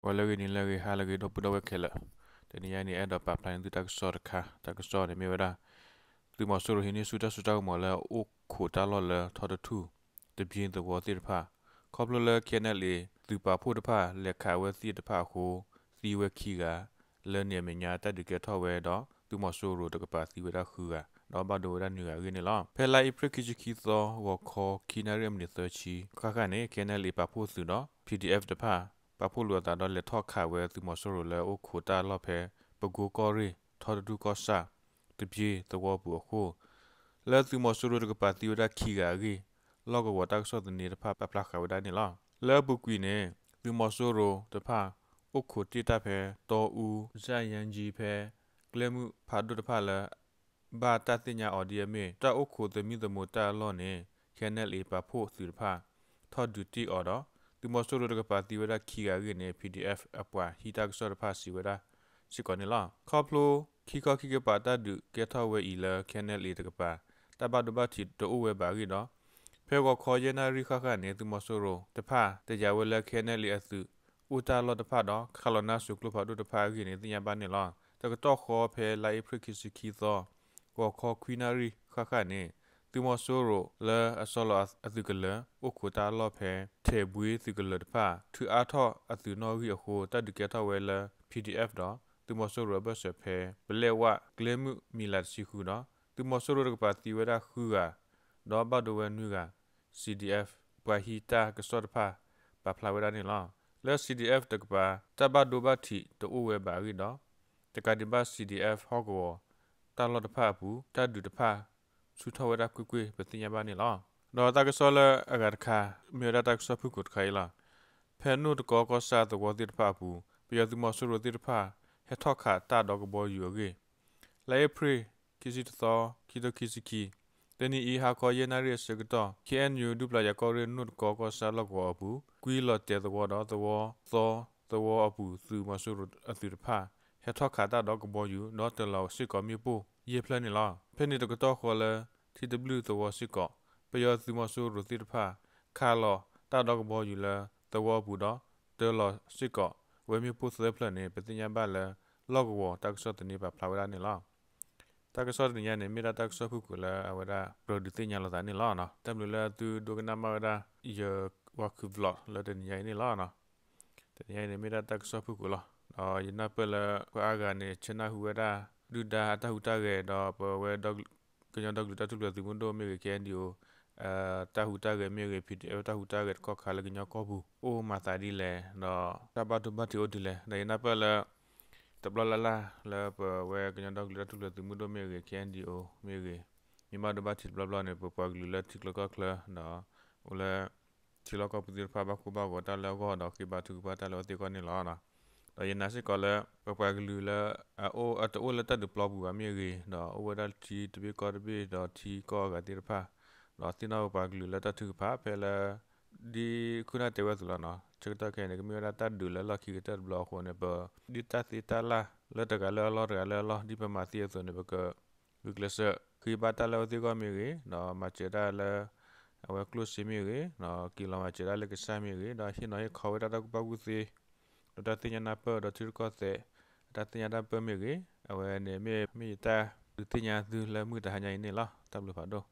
ဂီၤလၢအဂ့ၤ နံၤလၢအဂ့ၤ ဟါလၢအဂ့ၤ ဒီပုၢ်ဒီဝဲၢ်ခဲလၢာ်, တနံၤညါအံၤန့ၣ် အဲၣ်ဒိးပာ်ဖျါန့ၢ်သုတၢ်ကစီၣ်တခါ, တၢ်ကစီၣ်န့ၣ်မ့ၢ်ဝဲဒၣ် သုးမီၤစိရိၤဟံးန့ၢ်ဆူၣ်တၢ်စိတၢ်ကမီၤလၢ အိၣ်ခိးတၢ်လီၢ်လၢထီတထူၣ် တဘျ့သဝီသ့ၣ်တဖၣ်, ခီဖျိလၢ K N L A သုးပာ်ဖှိၣ်တဖၣ် လဲၤခးဝဲသ့ၣ်တဖၣ်အဃိ သံဝဲခံဂၤ, လၢန့ၣ်အမဲာ်ညါတၢ်ဒုးကဲထီၣ်ဝဲဒီး သုးမီၤစိရိၤတကပၤသံဝဲဒၣ်ဃုဂၤ ဒီးဘၣ်ဒိဝဲဒၣ်နွံဂၤအဂ့ၢ်န့ၣ်လီၤ. ဖဲလါအ့ဖြ့ၣ်ခံဆံခံသီ ဂီၤခီခံနၣ်ရံၣ်အမံးနံးသၢဆံ ဃၣ်ဃၣ်န့ၣ် K N L A ပာ်ဖှိၣ်သုးဒီး P D F တဖၣ် ပာ်ဖှိၣ်လိာ်အသးဒီးလဲၤထီၣ်ခးဝဲသုးမီၤစိရိၤလၢအိၣ်ခိးတၢ်လီၢ်ဖဲ ပကိကီၢ်ရ့ၣ် ထီတထူၣ်ကီၢ်ဆၣ် တဘျ့သဝီပူၤအဃိ လၢသုးမီၤစိရိၤတကပၤသံဝဲဒၣ်ခံဂၤအဂ့ၢ် လီၢ်ကဝီၤတၢ်ကစီၣ်သန့တဖၣ်ပာ်ဖျါဃာ်ဝဲဒၣ်န့ၣ်လီၤ. လၢအပူၤကွံာ်န့ၣ် သုးမီၤစိရိၤတဖၣ် အိၣ်ခိးတ့ၢ်တၢ်ဖဲ တီအူ စၣ်ယၣ်ကၠံ ဖဲ ကျဲမုၢ်ဖးဒိၣ်တဖၣ်လၢ ဘၣ်တၢ်သ့ၣ်ညါအီၤဒ်အမ့ၢ် တၢ်အိၣ်ခိးသမံသမိးတၢ်အလီၢ်န့ၣ် K N L A ပာ်ဖှိၣ်သုးတဖၣ် ထီၣ်ဒုးတ့ၢ်အီၤဒီး သုးမီၤစိရိၤတကပၤသံဝဲဒၣ်ခံဂၤအဂ့ၢ်န့ၣ် P D F အပှၤဟံးတၢ်ကစီၣ်တဖၣ်စံးဝဲဒၣ်စ့ၢ်ကီးန့ၣ်လီၤ. ခီဖျိခံခီခံကပၤတၢ်ဒုးကဲထီၣ်ဝဲအံၤလၢ K N L A တကပၤ တၢ်ဘၣ်ဒိဘၣ်ထံးတအိၣ်ဝဲဘၣ်အဂ့ၢ်ဒီး ဖဲဂီၤခီယဲၢ်နၣ်ရံၣ်ဃၣ်ဃၣ်န့ၣ် သုးမီၤစိရိၤတဖၣ် တယာ်ဝဲလၢ K N L A အသုး အိၣ်တၢ်လီၢ်တဖၣ်ဒီး ခးလီၤနါစိၤကျိဖးဒိၣ်တဖၣ်အဂ့ၢ်န့ၣ် သ့ၣ်ညါဘၣ်န့ၣ်လီၤ. တကတီၢ်ဃီဖဲလါအ့ဖြ့ၣ်ခံဆံခံသီ ဂီၤခီခွံနၣ်ရံၣ်ဃၣ်ဃၣ်န့ၣ် သုးမီၤစိရိၤလၢအဆီလီၤအသုးကလၢၤ အိၣ်ခိးတၢ်လီၢ်ဖဲ ထဲးဘှ့သုးကလၢၤတဖၣ် ထုးအါထီၣ်အသုးနီၣ်ဂံၢ်အဃိ တၢ်ဒုးကဲထီၣ်ဝဲလၢ P D F ဒီး သုးမီၤစိရိၤအဘၢၣ်စၢၤဖဲ ပလဲၣ်ဝၣ် ကျဲမုၢ်မံၤလၤတဆံဃုဒီး သုးမီၤစိရိၤတကပၤသံဝဲဒၣ်ဃုဂၤ ဒီးဘၣ်ဒိဝဲနွံဂၤ C D F ပှၤဟံးတၢ်ကစီၣ်တဖၣ် ပာ်ဖျါဝဲဒၣ်န့ၣ်လီၤ. လၢ C D F တကပၤ တၢ်ဘၣ်ဒိဘၣ်ထံးတအိၣ်ဝဲဘၣ်အဂ့ၢ်ဒီး တကးဒံးဘၣ် C D F ဟီၣ်ကဝီၤ တၢ်လီၢ်တဖၣ်အပူၤ တၢ်ဒုးတဖၣ် ဆူၣ်ထီၣ်ဝဲဒၣ်ကွ့ၢ်ကွ့ၢ် ပသ့ၣ်ညါဘၣ်န့ၣ်လီၤ. ဒီးတၢ်ကစီၣ်လၢအဂၤတခါ မ့ၢ်ဝဲဒၣ်တၢ်ကစီၣ်ဖုၣ်ကိာ်တခါအံၤလီၤ. ဖဲနိၣ်တကီကီၢ်ဆၣ်သဝီသ့ၣ်တဖၣ်အပူၤ ပယီၤသုးမီၤစိရိၤသ့ၣ်တဖၣ် ဟဲထီၣ်ခးတၢ်ဒီးကဘီယူၤအဂ့ၢ် လါအ့ဖြ့ၣ် ခံဆံတသီ ခံထိခံဆံခံ တနံၤအံၤ ဟါခီယဲၢ်နၣ်ရံၣ်အဆၢကတီၢ် K N U ဒူပျၤယၤကီၢ်ရ့ၣ် နိၣ်တကီကီၢ်ဆၣ်လီၢ်ကဝီၤအပူၤ ကွံလီၤတဲာ်သဝီဒီးသဝီသီသဝီအပူၤ သုးမီၤစိရိၤအသုးတဖၣ် ဟဲထီၣ်ခးတၢ်ဒီးကဘီယူၤ ဒီးတၢၤလီၤစ့ၢ်ကီးမ့ၣ်ပိၢ်ယဲၢ်ဖျၢၣ်န့ၣ်လီၤ. ဖဲန့ၣ်တကတီၢ်ဃီလၢ ထံတဘျုၣ်သဝီစ့ၢ်ကီး ပယီၤသုးမီၤစိရိၤသ့ၣ်တဖၣ် ခးလီၤတၢ်ဒီးကဘီယူၤလၢသဝီအပူၤဒီး တၢၤလီၤစ့ၢ်ကီးဝဲမ့ၣ်ပိၢ်သၢဖျၢၣ်န့ၣ် ပသ့ၣ်ညါဘၣ်လၢ လီၢ်ကဝီၤတၢ်ကစီၣ်သန့ပာ်ဖျါဝဲဒၣ်န့ၣ်လီၤ. တၢ်ကစီၣ်တနံၤညါန့ၣ် မ့ၢ်ဒၣ်တၢ်ကစီၣ်ဖုၣ်ကိာ်လၢအဝဲဒၣ် ကြၢးဒုးသ့ၣ်ညါလိာ်သးန့ၣ်လီၤ. တၢ်ဘျုးလၢသုဒိကနၣ်မၣ်ဝဲဒၣ် ယဝါခု vlog လၢတနံၤညါအံၤန့ၣ်လီၤ. တနံၤညါအံၤန့ၣ် မ့ၢ်ဒၣ်တၢ်ကစီၣ်ဖုၣ်ကိာ်လီၤ. ဒီးယနၢ်ပၢၢ်လၢပှၤအါဂၤန့ၣ် ဆၢနၢ်ဟူဝဲဒၣ် ဒုၣ်ဒါအတၢ်ဟူးတၢ်ဂဲၤ ဒီးပဝဲ ကညီဒီကလုာ်တၢ်ထူၣ်ဖျဲးသုးမုၢ်ဒိၣ်မ့ၢ်ဂ့ၤ K N D O တၢ်ဟူးတၢ်ဂဲၤမ့ၢ်ဂ့ၤ P D F တၢ်ဟူးတၢ်ဂဲၤတခီခါလၢကညီကီၢ်ပူၤ အိၣ်မၤသးဒ်လဲၣ် ဒီးတၢ်ဘၣ်ဒိဘၣ်ထံးအိၣ်ဒ်လဲၣ် ဒီးယနၢ်ပၢၢ်လၢ တဘျီလၢ်လၢ်လၢပဝဲကညီဒီကလုာ်တၢ်ထူၣ်ဖျဲးသုးမုၢ်ဒိၣ်မ့ၢ်ဂ့ၤ K N D O မ့ၢ်ဂ့ၤ မ့ၢ်ဘၣ်ဒိဘၣ်ထံးတဘျီဘျီန့ၣ် ပပှၤကလုာ်လၢထံချၢကီၢ်ချၢ ဒီးအိၣ်လၢ ထံလီၢ်ကီၢ်ပူၤသ့ၣ်တဖၣ် ဘၣ်ကိၢ်ဘၣ်ဂီၤတၢ်လၢအဂီၢ် ဒီးဃ့ဘါထုကဖၣ်တၢ်လၢအဝဲသ့ၣ်အဂီၢ်န့ၣ်လီၤ. ဒီးယနာ်စ့ၢ်ကီးလၢ ပပှၤကလုာ်လၢ အအိၣ် အတအိၣ်လၢတၢ်ဒုးပျီပူၤဘၣ်မ့ၢ်ဂ့ၤ ဒီးအိၣ်ဝဲဒၣ်ထံတဘ့ၣ်ကီၢ်တဘ့ၣ် ဒီးထံကီၢ်အဂၤသ့ၣ်တဖၣ် ဒီးသ့ၣ်နီၣ်ပပှၤကလုာ်လၢတၢ်ထုကဖၣ် ဖဲလၢ ဒ်ခိၣ်နၢ်တဲဝဲအသိးလီၤနီၤ. ဆၢကတီၢ်ခဲအံၤန့ၣ် ကမ့ၢ်ဝဲဒၣ်တၢ်ဒုးလၢလီၢ်ခံကတၢၢ်တဘျီအဃိန့ၣ် ပ ဒ်တၢ်သ့တၢ်လၢ်လၢတဂၤလၢအလီၢ်တဂၤလၢအလီၢ် ဒ်ပမၤသ့အသိးန့ၣ် ပက ဂုာ်ကျဲးစၢး ဃ့ဘါတၢ်လၢအဝဲသ့ၣ်အဂီၢ်မ့ၢ်ဂ့ၤ ဒီးမၤစၢၤတၢ်လၢ အဝဲကျိၣ်စ့မ့ၢ်ဂ့ၤ ဒီးက့ၤလီၤမၤစၢၤတၢ်လၢကစၢ်မ့ၢ်ဂ့ၤ ဒီးဟ့ၣ်နီၤဟ့ၣ်ခီဝဲဒၣ်တၢ်ကူၣ်ဘၣ်ကူၣ်သ့ ဒီးတၢ်သ့ၣ်ညါနၢ်ပၢၢ် ဒီးထံရူၢ်ကီၢ်သဲး တၢ်သ့ၣ်ညါတၢ်ပၢၢ်မ့ၢ်ဂ့ၤ အဝဲန့ၣ်မ့ၢ် မ့ၢ်ယတၢ်ဒုးသ့ၣ်ညါသုလၢမုၢ်တဟါညါအံၤန့ၣ်လီၤ. တၢ်ဘျုးဖးဒိၣ်.